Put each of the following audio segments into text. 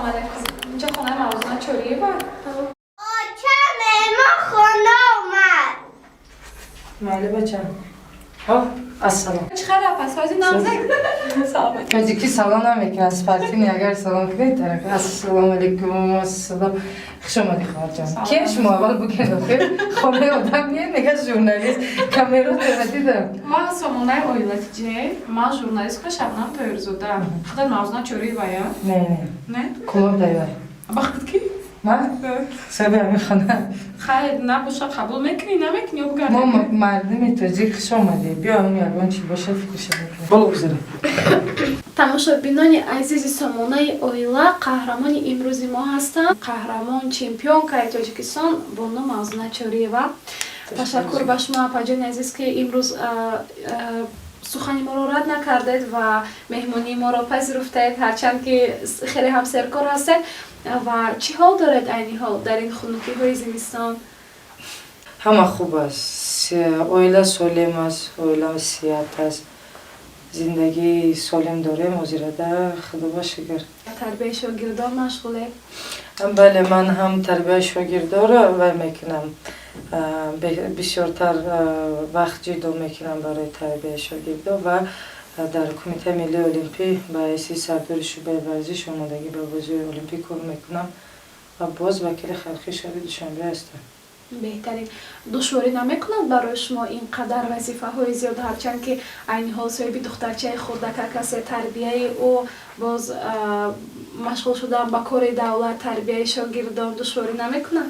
Ассалому алайкум. Инҷа хонаи Мавзуна Чориева? Оча, меҳмон хона омад. Майли, бачам. Ҳо, ассалом. Чӣ хабар, апа? Сози намзак? Салом. Тоҷикӣ салом намекунад, спортивный агар салом кунед, тараф ассалому алайкум, ассалом. Хуш омадӣ, хоҳарҷон. Кием шумо, аввал буген, охир? Хонаи одам не, мега журналист. Камеротона дидам. Ман сомонаи Оила ТЖ, ман журналистка Шабнам Тоирзода. Худат Мавзуна Чориева, я? Не, не. Не? Кулоб дайвай. Бахт ки? Ман? Соҳиби ҳамин хона. Хайр, набоша, қабул мекунӣ, намекунӣ ё Мо бугардем? Мардими тоҷик, хуш омадӣ. Биё, ҳамин ягон чи бошад, фикрша мекунем. Боло гузара. Тамошобинони азизи сомонаи Оила, қаҳрамони имрӯзи мо ҳастанд, қаҳрамон, чемпионкаи Тоҷикистон бону Мавзуна Чориева. Ташаккур ба шумо, апаҷони азиз, ки имрӯз сухани моро рад накардед ва меҳмонии моро пазируфтед, ҳарчанд ки хеле ҳам серкор ҳастед. Ва чӣ ҳол доред айни ҳол дар ин хунукиҳои зимистон? Ҳама хуб аст, оила солим аст, оила сиҳат аст, зиндагии солим дорем ҳозирада, худо ба шукр. Тарбияи шогирдон машғулед? Бале, ман ҳам тарбияи шогирдоро вай мекунам, бисёртар вақт ҷудо мекунам барои тарбияи шогирдо ва дар Кумитаи миллии олимпӣ ба ҳайси сардори шӯъбаи варзиш, омодагӣ ба бозиҳои олимпӣ кор мекунам ва боз вакили халқии шаҳри Душанбе ҳастам. Беҳтарин. Душворӣ намекунад барои шумо ин қадар вазифаҳои зиёд, ҳарчанд ки айни ҳол соҳиби духтарчаи хурдакак ҳастед, тарбияи ӯ, боз машғул шудан ба кори давлат, тарбияи шогирдон душворӣ намекунад?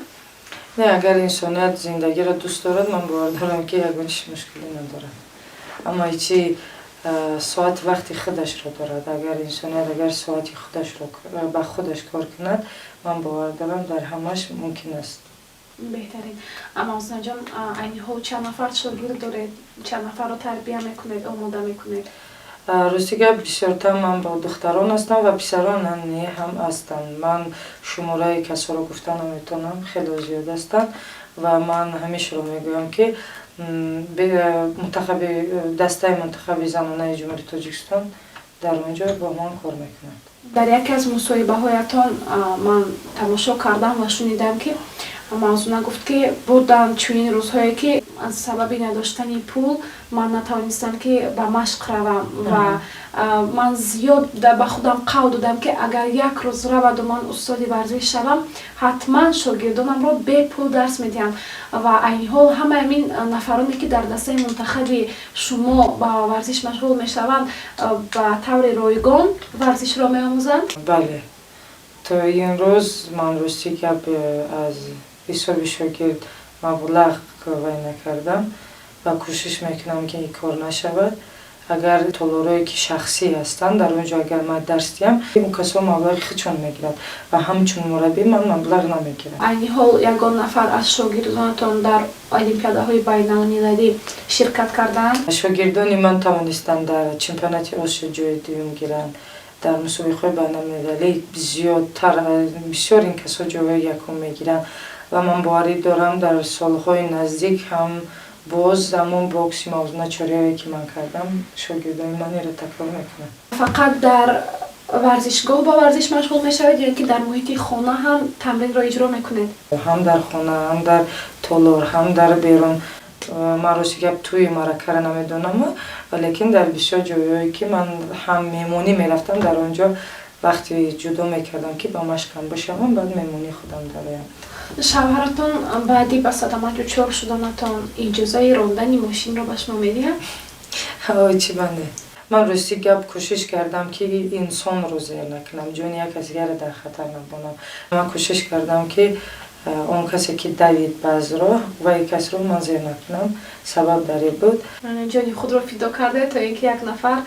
Не, агар инсоният зиндагиро дӯст дорад, ман бовар дорам, ки ягон чиз мушкилӣ надорад. Аммо чӣ, соати вақти худашро дорад. Агар инсоният агар соати худашро ба худаш кор кунад, ман бовар дорам, дар ҳамаш мумкин аст. Беҳтарин. Мавзунаҷон, айни ҳол чанд нафар шогирд доред, чанд нафарро тарбия мекунед, омода мекунед? Рости гап, бисёртар ман бо духтарон ҳастам ва писарон не ҳам ҳастанд. Ман шумораи касоро гуфта наметавонам, хело зиёд ҳастанд ва ман ҳамешаро мегӯям, ки мунтахаби, дастаи мунтахаби занонаи Ҷумҳурии Тоҷикистон дар он ҷо бо ман кор мекунанд. Дар яке аз мусоҳибаҳоятон ман тамошо кардам ва шунидам, ки Мавзуна гуфт, ки буданд чунин рӯзҳое, ки аз сабаби надоштани пул ман натавонистам, ки ба машқ равам ва ман зиёд ба худам қавл додам, ки агар як рӯз раваду ман устоди варзиш шавам, ҳатман шогирдонамро бепул дарс медиҳам. Ва айни ҳол ҳамаи ҳамин нафароне, ки дар дастаи мунтахаби шумо ба варзиш машғул мешаванд, ба таври ройгон варзишро меомӯзанд? Бале, то ин рӯз ман, рости гап, аз ҳисоби шогирд маблағ вай накардам ва кӯшиш мекунам, ки ин кор нашавад. Агар толорое ки шахсӣ ҳастанд, дар он ҷо агар ман дарс диҳам, он касо маблағи худшон мегирад ва ҳамчун мураббӣ ман маблағ намегирам. Айни ҳол ягон нафар аз шогирдонатон дар олимпиадаҳои байналмилалӣ ширкат кардаанд? Шогирдони ман тавонистанд дар чемпионати Осиё ҷои дуюм гиранд, дар мусобиқаҳои байналмилалӣ зиёдтар, бисёр ин касо ҷойҳои якум мегиранд ва ман боварӣ дорам, дар солҳои наздик ҳам боз ҳамон бокси Мавзуна Чориевае, ки ман кардам, шогирдони ман инро такрор мекунанд. Фақат дар варзишгоҳ ба варзиш машғул мешавед ё ки дар муҳити хона ҳам тамринро иҷро мекунед? Ҳам дар хона, ҳам дар толор, ҳам дар берун. Ман, рости гап, тӯи маъракаро намедонам, валекин дар бисёр ҷойҳое, ки ман ҳам меҳмонӣ мерафтам, дар он ҷо вақти ҷудо мекардам, ки ба машқам бишавам, баъд меҳмонии худам дароям. Шавҳаратон баъди ба садама дучор шуданатон иҷозаи рондани мошинро ба шумо медиҳад? Ой, чӣ банде. Ман, рости гап, кӯшиш кардам, ки инсонро зер накунам, ҷони як кас дигарро дар хатар набонам. Ман кӯшиш кардам, ки он касе, ки давид ба аз роҳ, вай касро ман зер накунам. Сабаб дар ин буд. Ҷони худро фидо карде, то ин ки як нафар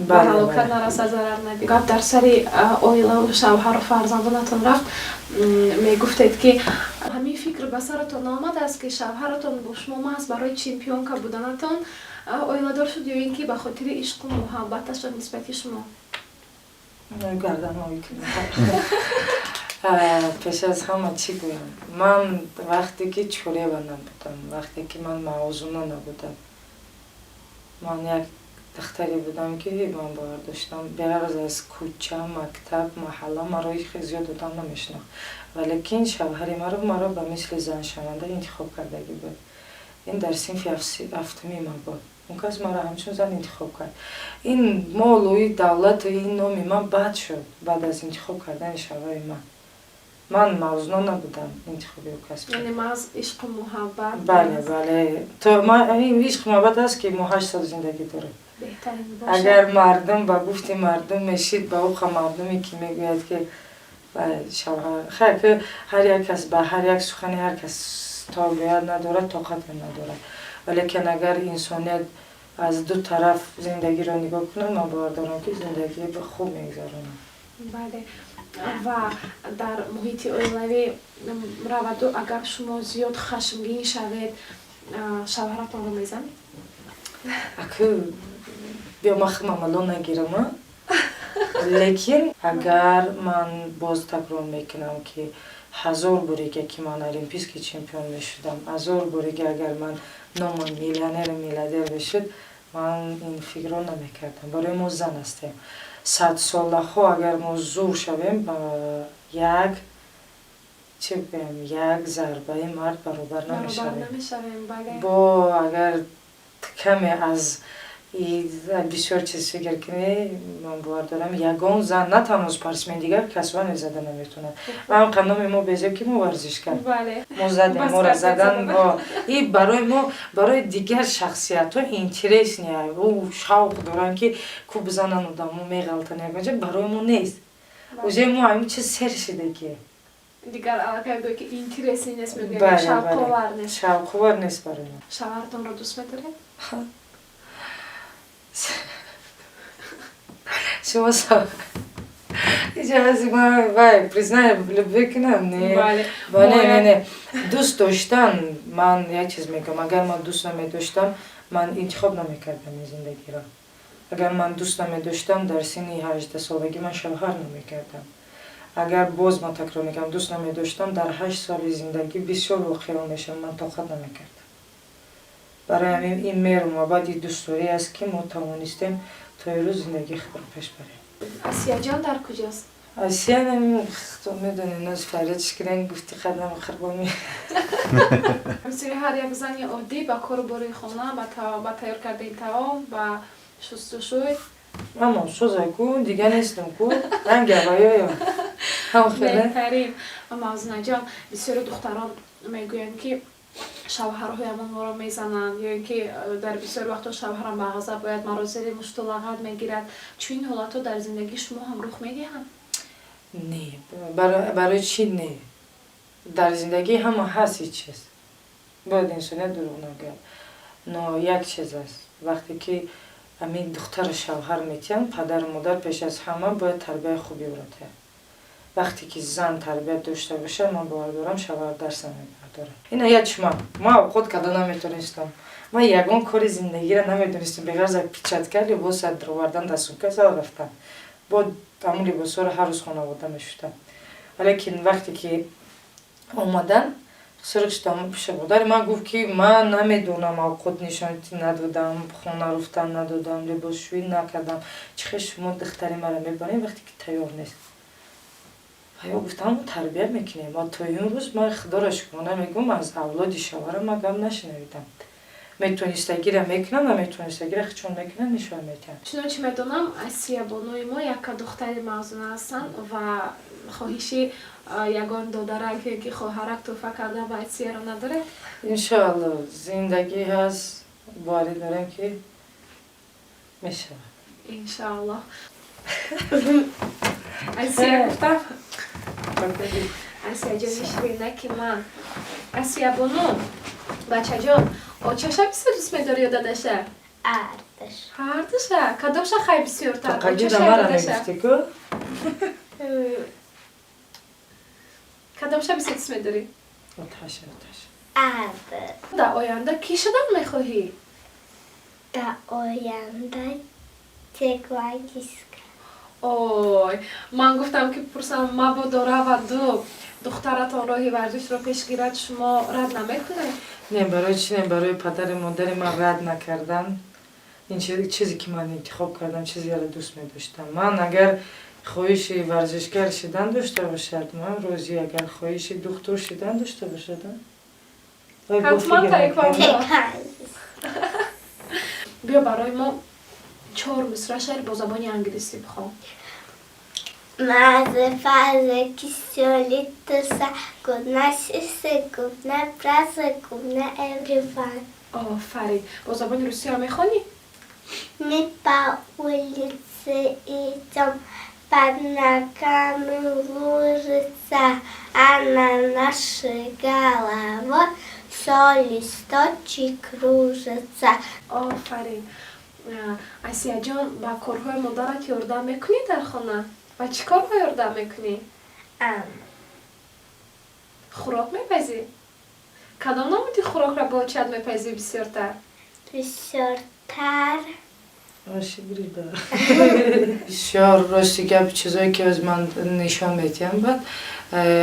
ба ҳалокат нарасад, зарар надид. Гап дар сари оилаву шавҳару фарзандонатон рафт, мегуфтед, ки ҳамин фикр ба саратон наомадааст, ки шавҳаратон бо шумо маҳз барои чемпионка буданатон оиладор шуд ё ин ки ба хотири ишқу муҳаббаташон нисбати шумо? Гардан. Пеш аз ҳама чӣ гӯям? Ман вақте ки Чорева набудам, вақте ки ман Мавзуна набудам, ман як Духтаре будам, ки ман бовар доштам, беғараз аз кӯча, мактаб, маҳалла маро ҳеҷ хел зиёд одам намешинохт, валекин шавҳари маро ба мисли заншаванда интихоб кардагӣ буд. Ин дар синфи ҳафтуми ман буд. Он кас маро ҳамчун зан интихоб кард. Ин молу и давлату ин номи ман бад шуд баъд аз интихоб кардани шавҳари ман. Ман мавзуна набудам, интихоби ӯ кас буд. Яъне маҳз ишқу муҳаббат. Бале, то ин ишқу муҳаббат аст, ки мо 8 сол зиндагӣ дорем. Беҳтарин бошад. Агар мардум ба гуфти мардум мешид, ба ӯ мардуме ки мегӯяд, ки шавҳар хайр, ки ҳар як кас ба ҳар як сухани ҳар кас тобият надорад, тоқатам надорад, валекин агар инсоният аз ду тараф зиндагиро нигоҳ кунад, ман бовар дорам, ки зиндагӣ хуб мегузаронад. Бале, ва дар муҳити оилавӣ раваду агар шумо зиёд хашмгин шавед, шавҳаратонро мезанед? Аку биё, ман худам амало нагирам, лекин агар ман боз такрор мекунам, ки ҳазор борига ки ман олимпийский чемпион мешудам, ҳазор борига агар ман номам миллионеру миллиардер мешуд, ман ин фикрро намекардам. Барои мо зан ҳастем. Садсолаҳо агар мо зур шавем, ба як чӣ бигӯям, як зарбаи мард баробар намешавем. Бо агар каме аз бисёр чиз фикр кунӣ, ман бовар дорам, ягон зан, на танҳо спортсмен, дигар касоне зада наметавонад. Ва ҳам номи мо безеб, ки мо варзишгар, мо задем, моро задан и барои мо, барои дигар шахсиятҳо интересный, ӯ шавқ доранд, ки ку бизананд одамо, меғалтанд ягонҷа. Барои мо нест, уже мо ҳамин чиз сер шидагӣ. Дигар аллакай гӯё ки интересный нест, мегӯям, шавқовар нест. Шавқовар нест барои мо. Шавҳаратонро дӯст медоред? Шумо вай признание любви кунам? Не, не, не, не, дӯст доштан, ман як чиз мегӯям: агар ман дӯст намедоштам, ман интихоб намекардам ин зиндагиро. Агар ман дӯст намедоштам, дар синни 18-солагӣ ман шавҳар намекардам. Агар боз ман такрор мекардам, дӯст намедоштам, дар 8 соли зиндагӣ бисёр воқеаҳо мешавад, ман тоқат намекардам. Барои ҳамин ин меҳру муҳаббати дӯстдорӣ аст, ки мо тавонистем то имрӯз зиндагии худро пеш барем. Асияҷон дар куҷост? Асия хто медонӣ, ноз фарядш кунем, гуфти қадам хирбоми. Мисли ҳар як зани оддӣ ба кору бори хона, ба тайёр кардани таом, ба шустушӯй. Ман соза ку дига нестам ку, ранги аваёё. Беҳтарин. Мавзунаҷон, бисёри духтарон мегӯянд, ки шавҳарҳоямон моро мезананд, ё ин ки дар бисёри вақтҳо шавҳарам ба ғазаб ояд, маро зери мушту лағат мегирад. Чунин ҳолатҳо дар зиндагии шумо ҳам рух медиҳанд? Не, барои чӣ не? Дар зиндагӣ ҳама ҳаст ҳеҷ чиз, бояд инсоният дурӯғ нагӯяд. Но як чиз аст: вақте ки ҳамин духтара шавҳар метиҳанд, падару модар пеш аз ҳама бояд тарбияи хуби ӯро диҳанд. Вақте ки зан тарбият дошта бошад, ман бовар дорам, шавҳар дарс намебардорад. Ина як чума ман овқот карда наметонистам, ман ягон кори зиндагиро намедонистам, беғарз аз печатка, либоса даровардан, дар сумка зал рафтан, бо ҳамун либосҳоро ҳар рӯз хонавода мешуштам. Валекин вақте ки омадан, сирқ шудам пеши модари ман, гуфт, ки ман намедонам, авқот нишонти надодам, хона руфтан надодам, либосшӯӣ накардам, чӣ хел шумо духтари маро мебарем, вақте ки тайёр нест? Ё гуфтам, мо тарбия мекунем. Ва то имрӯз ман, худоро шукрона мегӯм, аз авлоди шавҳарам ман гап нашунавидам. Метонистагира мекунам, наметонистагира хичон мекунам, нишон метиҳам. Чунончи медонам, Асия бонуи мо яка духтари мавзуна ҳастанд ва хоҳиши ягон додарак ё ки хоҳарак тӯҳфа кардан ба Асияро надоред? Иншоалло, зиндагӣ ҳаст, боварӣ дорем, ки мешавад. Иншоалло. Асия гуфтам, Асияҷони ширинаки ман, Асия бону, бачаҷон, очаша бисёр дӯст медорӣ ё дадаша? Ардаш. Ҳардуша. Кадомша хай бисёртар? Тоқагида мара мегуфтӣ ку. Кадомша бисёр дӯст медорӣ? Оташа, оташа. Арда. Дар оянда кӣ шудан мехоҳӣ? Дар оянда теквондистка. Ой, ман гуфтам, ки пурсам, мабодо раваду духтаратон роҳи варзишро пеш гирад, шумо рад намекунед? Не, барои чӣ не? Барои падари модари ман рад накардан. Ин чизе ки ман интихоб кардам, чизеро дӯст медоштам. Ман агар хоҳиши варзишгар шидан дошта бошад, ман розӣ, агар хоҳиши духтур шидан дошта бошад. Ҳатман таеквондо. Биё, барои мо чор мисра шеър бо забони англисӣ бихон. Mother, father, kiss your little son. Good night, sister. Good night, brother. Good night, everyone. Офарин. Бо забони русиро мехонӣ? Мы по улице идем, под ногами лужица, а над нашей головой все листочки кружатся. Офарин. Асияҷон, ба корҳои модарат ёрдам мекунӣ дар хона? Ба чӣ корҳо ёрдам мекунӣ? Хӯрок мепазӣ? Кадом намуди хӯрокро бо чат мепазӣ бисёртар? Бисёртар. Бисёр, рости гап, чизое ки аз ман нишон медиҳам, баъд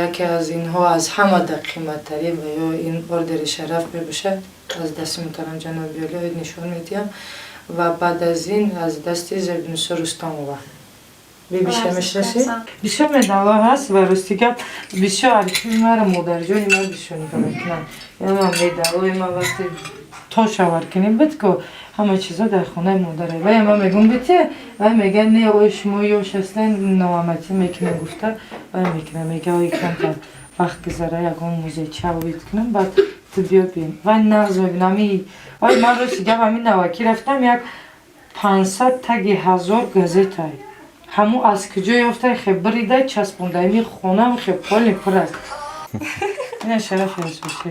яке аз инҳо, аз ҳама қиматтарин ва ё ин ордери шараф мебошад, аз дасти муҳтарам ҷаноби олӣ нишон медиҳам ва баъд аз ин аз дасти Зебинисо Рустамова. Бибиша мешинасӣ? Бисёр медалҳо ҳаст ва, рости гап, бисёр архиви маро модарҷони ман бисёр нигоҳ мекунанд. Ман медалҳои ман вақте то шавар кунем буд, ко ҳама чизо дар хонаи модаре. Вай ман мегӯм, бите, вай мега, не, ой, шумо ёш ҳастен, ноаматӣ мекунем гуфта, вай мекунам, мега, ой, камтар вақт гузара, ягон музейча овид кунам, баъд ту биё бин. Вай нағз мебинам. Вай ман, рости гап, ҳамин навакӣ рафтам, як 500 таги ҳазор газетай ҳамун аз куҷо ёфтай, хе биридай, часпонда, ими хонам хе поли пур аст. Ина шарафи асосӣ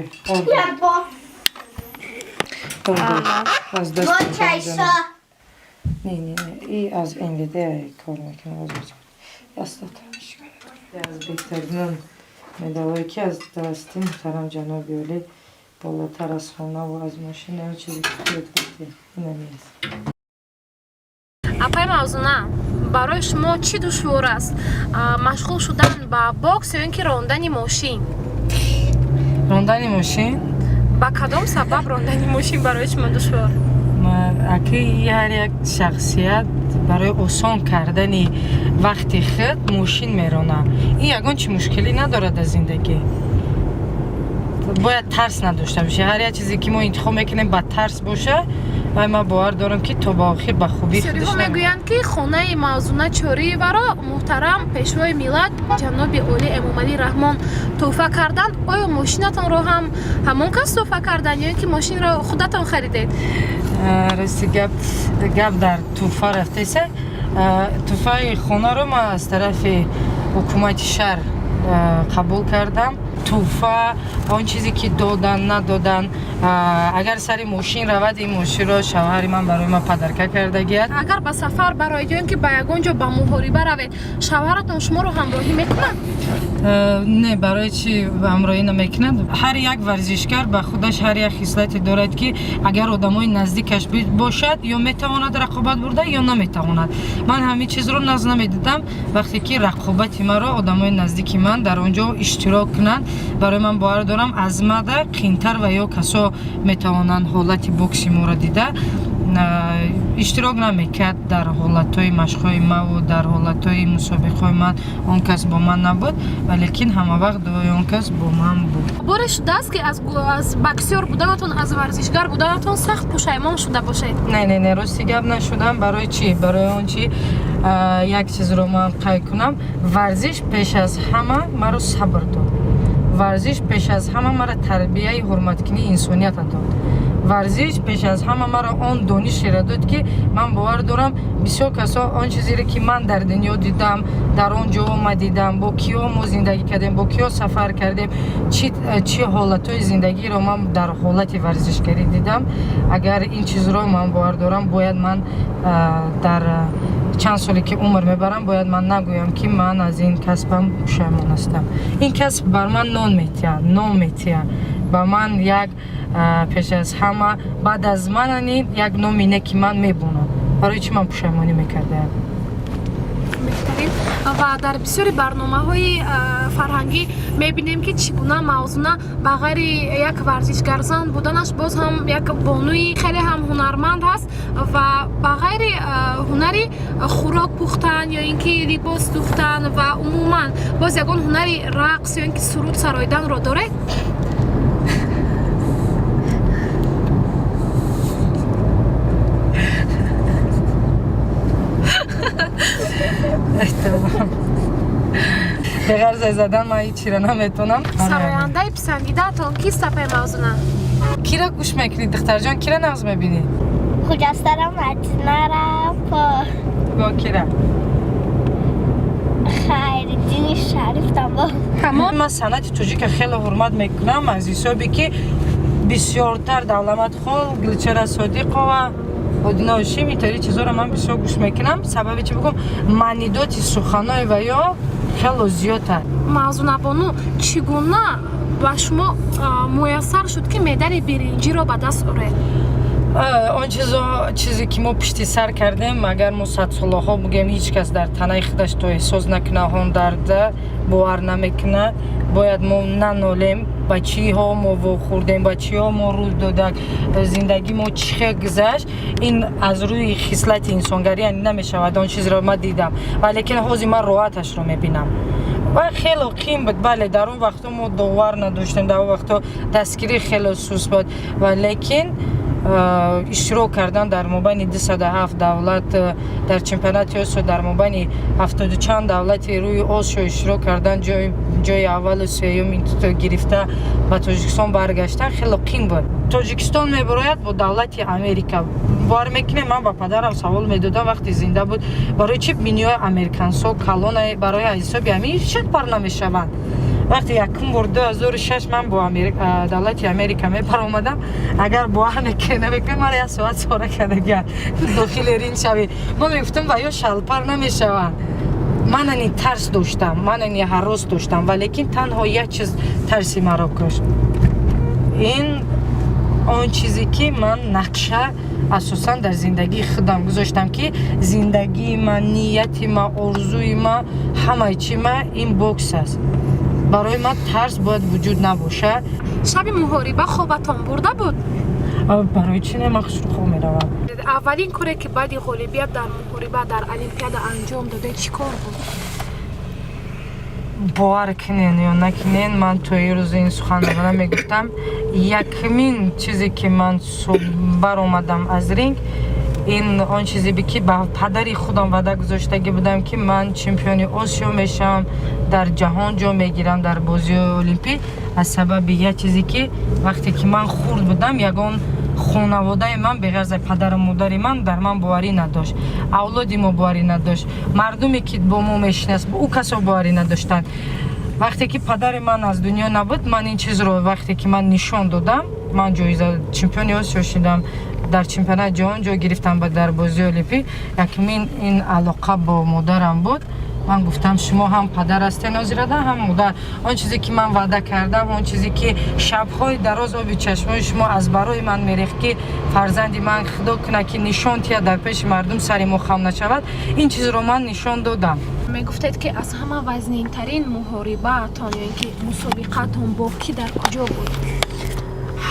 аз даст. Не, не, не, и аз МВД кор мекунам, аз беҳтаринон медалҳое ки аз дасти муҳтарам ҷаноби олӣ, болотар аз хонаву аз мошина, чизе ки худат гуфтӣ, инами аст. Апай Мавзуна, барои шумо чӣ душвор аст: машғул шудан ба бокс ё ин ки рондани мошин? Рондани мошин. Ба кадом сабаб рондани мошин барои шумо душвор? Аки ҳар як шахсият барои осон кардани вақти худ мошин меронад. Ин ягон чи мушкилӣ надорад дар зиндагӣ. Бояд тарс надошта бошӣ. Ҳар як чизе ки мо интихоб мекунем, ба тарс боша, вай ман бовар дорам, ки то ба охир ба хубӣ. Бисёриҳо мегӯянд, ки хонаи Мавзуна Чориеваро муҳтарам Пешвои миллат ҷаноби олӣ Эмомалӣ Раҳмон тӯҳфа карданд. Оё мошинатонро ҳам ҳамон кас тӯҳфа карданд ё ин ки мошинро худатон харидед? Рости гап, гап дар тӯҳфа рафтеса, тӯҳфаи хонаро ман аз тарафи ҳукумати шаҳр қабул кардам. Тӯҳфа, он чизе ки додан, надодан, агар сари мошин равад, ин мошинро шавҳари ман барои ман подарка кардагиаст. Агар ба сафар бароед ё ин ки ба ягон ҷо ба муҳориба равед, шавҳаратон шуморо ҳамроҳӣ мекунад? Не, барои чи ҳамроҳӣ намекунад? Ҳар як варзишгар ба худаш ҳар як хислате дорад, ки агар одамои наздикаш бошад, ё метавонад рақобат бурда, ё наметавонад. Ман ҳамин чизро наз намедидам, вақте ки рақобати маро одамои наздики ман дар он ҷо иштирок кунанд. Барои ман, бовар дорам, аз мада қинтар ва ё касо метавонанд ҳолати бокси моро дида иштирок намекард дар ҳолатҳои машқҳои маву дар ҳолатҳои мусобиқаҳои ман. Он кас бо ман набуд, валекин ҳама вақт дуои он кас бо ман буд. Боре шудааст, ки аз боксёр буданатон, аз варзишгар буданатон сахт пушаймон шуда бошед? Не, не, не, рости гап, нашудам. Барои чӣ? Барои он чи як чизро ман қайд кунам: варзиш пеш аз ҳама маро сабр дод, варзиш пеш аз ҳама маро тарбияи ҳурматкунии инсонията дод, варзиш пеш аз ҳама маро он донишеро дод, ки ман бовар дорам, бисёр касо он чизеро, ки ман дар дунё дидам, дар он ҷо ма дидам, бо киё мо зиндагӣ кардем, бо киё сафар кардем, чӣ ҳолатҳои зиндагиро ман дар ҳолати варзишгарӣ дидам. Агар ин чизро, ман бовар дорам, бояд ман дар чанд соле ки умр мебарам, бояд ман нагӯям, ки ман аз ин касбам пушаймон ҳастам. Ин касб бар ман нон метиҳад, ном метиҳад ба ман, як пеш аз ҳама, баъд аз манани як номи неки ман мебонад. Барои чӣ ман пушаймонӣ мекардаям? Беҳтарин. Ва дар бисёри барномаҳои фарҳангӣ мебинем, ки чӣ гуна Мавзуна ба ғайри як варзишгарзан буданаш боз ҳам як бонуи хеле ҳам ҳунарманд ҳаст ва ба ғайри ҳунари хӯрок пухтан ё ин ки либос дӯхтан ва умуман боз ягон ҳунари рақс ё ин ки суруд сароиданро доред? Беғарз задан ман ҳечиро наметонам. Сарояндаи писандидаатон кист, апаи Мавзуна? Кира гӯш мекунӣ, духтарҷон, кира нағз мебинӣ? Хуҷастара Мадинара по. Бо кира? Хайриддини Шариф тамом. Тамом. Ман санъати тоҷика хеле ҳурмат мекунам, аз ҳисобе ки бисёртар Давламатхон, Гулчара Содиқова, Одина Ҳошим, итари чизоро ман бисёр гӯш мекунам. Сабаби чӣ бигӯм, маънидоти суханои ва ё хело зиёдтар. Мавзунабону, чӣ гуна ба шумо муяссар шуд, ки медали биринҷиро ба даст оред? Он чизо, чизе ки мо пишти сар кардем, агар мо садсолаҳо бигӯем, ҳеҷ кас дар танаи худаш то эҳсос накунад, ҳон дарда бовар намекунад. Бояд мо нанолем, ба чиҳо мо вохӯрдем, ба чиҳо мо рӯз додак, зиндагӣ мо чӣ хел гузашт. Ин аз рӯи хислати инсонгарӣ яъне намешавад. Он чизро ман дидам, валекин ҳозир ман роҳаташро мебинам ва хело қим буд. Бале, дар он вақтҳо мо довар надоштем, дар он вақтҳо дастгирӣ хело суст буд, валекин иштирок кардан дар мобайни 207 давлат дар чемпионати Осиё, дар мобайни ҳафтоду чанд давлати рӯи Осиё иштирок кардан, ҷои аввалу сеюм гирифта ба Тоҷикистон баргаштан хело қим буд. Тоҷикистон мебарояд бо давлати Америка, бовар мекунем, ман ба падарам савол медодам, вақте зинда буд, барои чӣ биниҳои американсо калона, барои ҳисоби ҳамин шак пар намешаванд. Вақте якум бор 2006 ман бо давлати Америка мебаромадам, агар бовар намекунем, мара як соат сора кардагиан дохили ринг шавӣ. Ма мегуфтам, ва ё шалпар намешаванд. Ман ани тарс доштам, ман ани ҳарос доштам, валекин танҳо як чиз тарси маро кушт, ин он чизе ки ман нақша асосан дар зиндагии худам гузоштам, ки зиндагии ман, нияти ман, орзуи ман, ҳамаи чи ман ин бокс аст. Барои ман тарс бояд вуҷуд набошад. Шаби муҳориба хобатон бурда буд? Барои чӣ не, ман хушрӯ хоб меравам. Аввалин коре, ки баъди ғолибият дар муҳориба дар Олимпиада анҷом додед, чӣ кор буд? Бовар кунен ё накунен, ман то ин рӯз ин суханро намегуфтам. Якумин чизе ки ман баромадам аз ринг, ин он чизе бе ки ба падари худам ваъда гузоштагӣ будам, ки ман чемпиони Осиё мешавам, дар ҷаҳон ҷо мегирам дар бозиҳои олимпӣ. Аз сабаби як чизе ки вақте ки ман хурд будам, ягон хонаводаи ман беғарз аз падару модари ман дар ман боварӣ надошт, авлоди мо боварӣ надошт, мардуме ки бо мо мешинаст, ӯ касо боварӣ надоштанд. Вақте ки падари ман аз дунё набуд, ман ин чизро вақте ки ман нишон додам, ман ҷоиза чемпиони Осиё шудам, дар чемпионати ҷаҳон ҷой гирифтам ба дар бозии олимпӣ. Якумин ин алоқа бо модарам буд. Ман гуфтам, шумо ҳам падар ҳастен ҳозирада, ҳам модар. Он чизе ки ман ваъда кардам, он чизе ки шабҳои дароз оби чашмои шумо аз барои ман мерехт, ки фарзанди ман, худо кунад, ки нишон тиҳад, дар пеши мардум сари мо хам нашавад, ин чизро ман нишон додам. Мегуфтед, ки аз ҳама вазнинтарин муҳорибаатон ё ин ки мусобиқаатон бо кӣ, дар куҷо буд?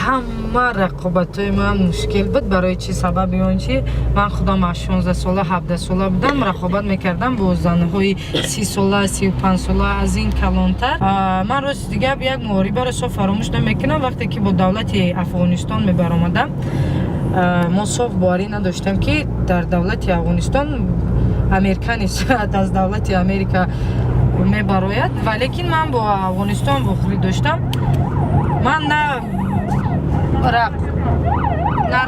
Ҳама рақобатҳои ман мушкил буд. Барои чӣ? Сабаби он чи ман худам аз 16 сола, 17 сола будам, рақобат мекардам бо занҳои 30 сола, 35 сола, аз ин калонтар. Ман рости дигар як муҳорибаро соф фаромӯш намекунам. Вақте ки бо давлати Афғонистон мебаромадам, мо соф боварӣ надоштем, ки дар давлати Афғонистон американец аз давлати Америка мебарояд, валекин ман бо Афғонистон вохӯрӣ доштам. Ман на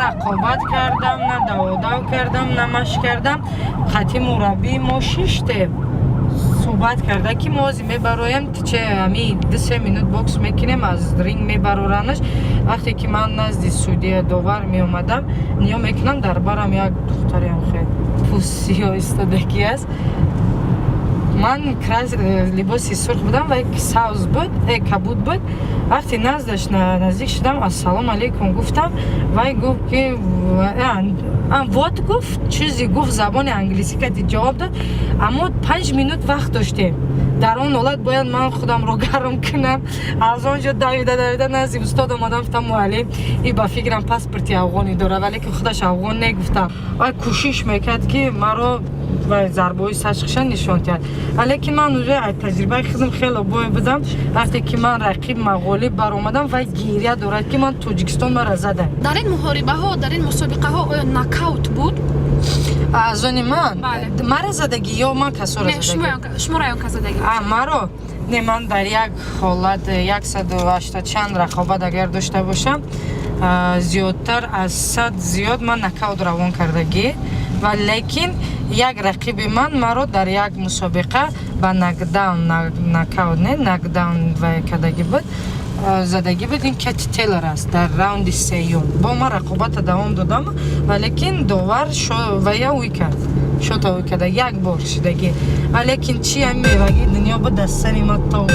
рақобат кардам, на даводав кардам, на машқ кардам. Хати мураббии мо шиштем, суҳбат карда, ки мо ҳозир мебароем, че ами 2-се минут бокс мекунем, аз ринг мебароранаш. Вақте ки ман назди судия, довар меомадам, ниё мекунам, дар барам як духтариам хел пӯстсиёҳ истодагӣ аст. Ман либоси сурх будам ва сабз буд, кабуд буд. Вақте наздаш наздик шудам, ассалому алейкум гуфтам, вай гуфт ки вот, гуфт, чизе гуфт, забони англисӣ кати ҷавоб дод. Аммо 5 минут вақт доштем. Дар он ҳолат бояд ман худамро гарм кунам. Аз он ҷо давида давида назди устод омадам, гуфтам: «Муаллим, и ба фикрам паспорти афғонӣ дорад, валекин худаш афғон не», гуфтам. Вай кӯшиш мекард, ки маро зарбаҳои сашқиша нишон диҳад, валекин ман уже аз таҷрибаи худам хеле бой будам. Вақте ки ман рақиб мағолиб баромадам, вай гиря дорад, ки ман Тоҷикистон мара задам. Дар ин муҳорибаҳо, дар ин мусобиқаҳо оё нокаут буд? Аз они ман? Мара задагӣ ё ман касоро? Шуморо ён кас задагӣ. Маро не. Ман дар як ҳолат 180 чанд рақобат агар дошта бошам, зиёдтар аз 100 зиёд ман нокаут равон кардагӣ. Ва лекин як рақиби ман маро дар як мусобиқа ба нокдаун, нокаут не, нокдаун вай кардагӣ буд, задагӣ буд. Ин Кати Тейлор аст. Дар раунди сеюм бо ман рақобата давом додам, валекин довар вая уй кард, шота уй карда, як бор шидагӣ. Валекин чи ҳами меваги дунё буд дар сари ма то